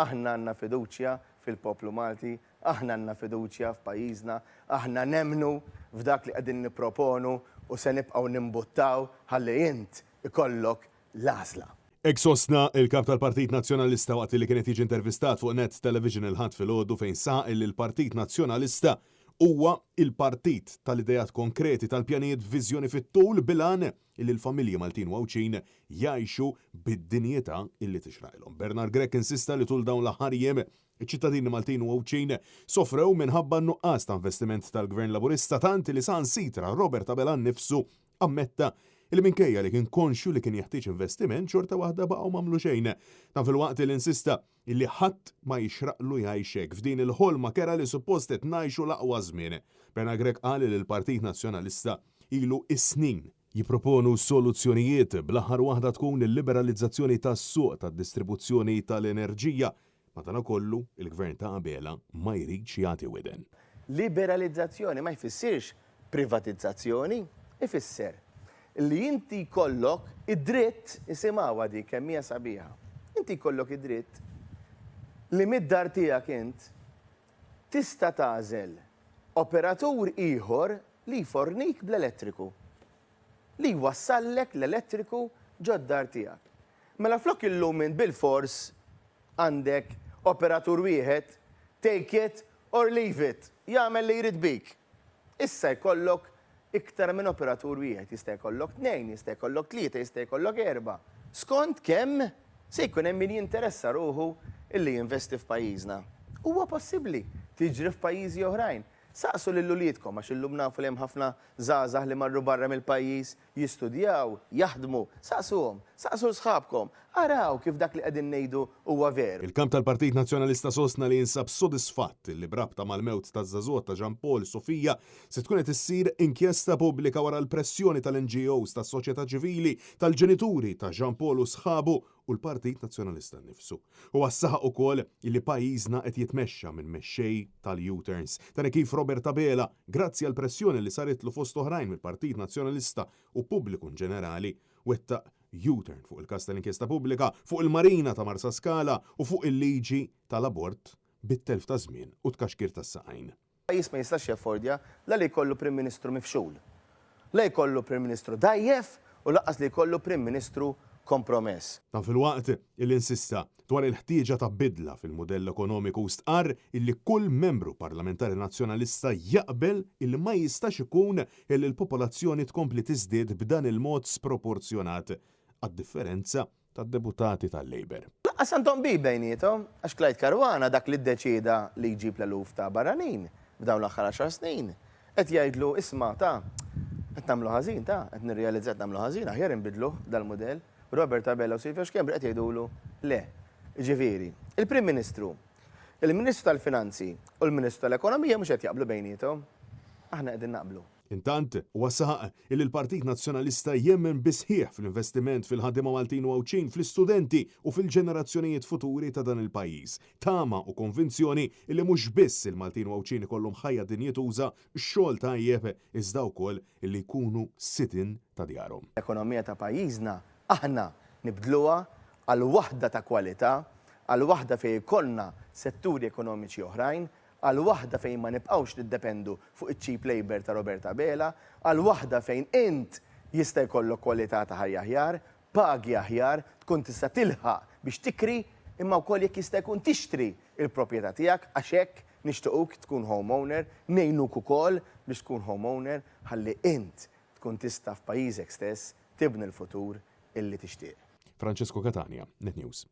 Aħna għandna fiduċja fil-poplu Malti, aħna għandna fiduċja f'pajjiżna, aħna nemmnu f'dak li qegħdin nipproponu u se nibqgħu nimbuttaw ħalli int ikollok l-għażla. Hekk sostna l-Kap tal-Partit Nazzjonalista waqt li kien qed jiġi intervistat fuq Net Television il-Ħadd filgħodu fejn saħaq illi l-Partit Nazzjonalista huwa l-partit tal-ideat konkreti, tal-pjanijiet b'viżjoni fit-tul bil-għan illi l-familji Maltin u Għawdxin jgħixu bid-dinjità illi tixraqilhom. Bernard Grech insista li tul dawn l-aħħar jiem iċ-ċittadini Maltin u Għawdxin sofrew minħabba n-nuqqas ta' investiment tal-Gvern Laburista tant li saħansitra Robert Abela nnifsu ammetta li minkejja li kien konxju li kien jeħtieġ investiment xorta waħda baqgħu m'għamlu xejn. Dan filwaqt li insista illi ħadd ma jixraqlu jgħix hekk f'din il-ħolma kerha li suppost qed ngħixu l-aqwa żmien. Bernard Grech qal li l-Partit Nazzjonalista ilu s-snin jipproponu soluzzjonijiet, bl-aħħar waħda tkun il-liberalizzazzjoni tas-suq tad-distribuzzjoni tal-enerġija. Madankollu, il-Gvern ta' Abela ma jridx jagħti widen. Liberalizzazzjoni ma jfissirx privatizzazzjoni, ifisser li inti jkollok id-dritt, isimgħuha dik kemm hija sabiħa, inti jkollok id-dritt li mid-dar tiegħek int tista' tagħżel operatur ieħor li jfornik bl-elettriku, li jwassallek l-elettriku ġod-dar tiegħek. Mela flok illum int bilfors għandek operatur wieħed, take it or leave it, jagħmel li jrid bik. Issa jkollok iktar minn operatur wieħed, jista' jkollok tnejn, jista' jkollok tlieta, jista' jkollok erbgħa, skont kemm se jkun hemm min jinteressa ruħu illi jinvesti f'pajjiżna. Huwa possibbli, tiġri f'pajjiżi oħrajn. Saqsu lil uliedkom, għax illum nafu li hemm ħafna żgħażagħ li marru barra mill-pajjiż jistudjaw, jaħdmu, saqsuhom, saqsu 'l sħabkom, araw kif dak li qegħdin ngħidu huwa veru. Il-Kap tal-Partit Nazzjonalista sostna li jinsab sodisfatt li b'rabta mal-mewt taż-żagħżugħ ta' Jean Paul Sofia se tkun qed issir inkjesta pubblika wara l-pressjoni tal-NGOs, tas-soċjetà ċivili, tal-ġenituri ta' Jean Paul u sħabu u l-Partit Nazzjonalista nnifsu. Huwa saħaq ukoll li pajjiżna qed jitmexxa minn mexxej tal-U-turns. Dan hekk kif Robert Abela, grazzi għall-pressjoni li saritlu fost oħrajn mill-Partit Nazzjonalista u pubbliku inġenerali, wettaq U-turn fuq il-każ tal-inkjesta pubblika, fuq il-Marina ta' Marsaskala u fuq il-liġi tal-abort bit-telf ta' żmien u tkaxkir tas-saqajn. Pajjiż ma jistax jaffordja la li jkollu Prim Ministru mifxul, la jkollu Prim Ministru dgħajjef u lanqas li jkollu Prim Ministru kompromess. Dan filwaqt illi insista dwar il-ħtieġa ta' bidla fil-mudell ekonomiku u stqarr illi kull membru parlamentari Nazzjonalista jaqbel illi ma jistax ikun illi l-popolazzjoni tkompli tiżdied b'dan il-mod sproporzjonat għad-differenza tad-deputati tal-Labour. Lanqas għandhom qbil bejniethom, għax Clyde Caruana, dak li ddeċieda li jġib l-eluf ta' barranin f'dawn l-aħħar għaxar snin, qed jgħidlu, isma' ta, qed nagħmlu ħażin ta, qed nirrealizza qed nagħmlu ħażin, aħjar inbiddluh dal-mudell. Robert Abela u Silvio Schembri qed jgħidulu le. Jiġifieri, il-Prim Ministru, il-Ministru tal-Finanzi u l-Ministru tal-Ekonomija mhux qed jaqblu bejniethom. Aħna qegħdin naqblu. Intant, huwa saħaq illi l-Partit Nazzjonalista jemmen bis-sħiħ fl-investiment fil-ħaddiema Maltin u Għawdxin, fl-istudenti u fil-ġenerazzjonijiet futuri ta' dan il-pajjiż. Tama u konvinzjoni illi mhux biss il-Maltin u Għawdxin ikollhom ħajja dinjituża, xogħol tajjeb, iżda wkoll illi jkunu sidien ta' djarhom. L-ekonomija ta' pajjiżna aħna nibdluha għal waħda ta' kwalità, għal waħda fejn ikollna setturi ekonomiċi oħrajn, Għal waħda fejn ma nibqgħux niddependu fuq iċ-cheap labour ta' Robert Abela, għal waħda fejn int jista' jkollok kwalità ta' ħajja aħjar, pagi aħjar, tkun tista' tilħaq biex tikri imma wkoll jekk jista' jkun tixtri l-proprjetà tiegħek għax hekk nixtiquk tkun home owner, ngħinuk ukoll biex tkun home owner ħalli int tkun tista' f'pajjiżek stess tibni l-futur illi tixtieq. Francesco Catania, Net News.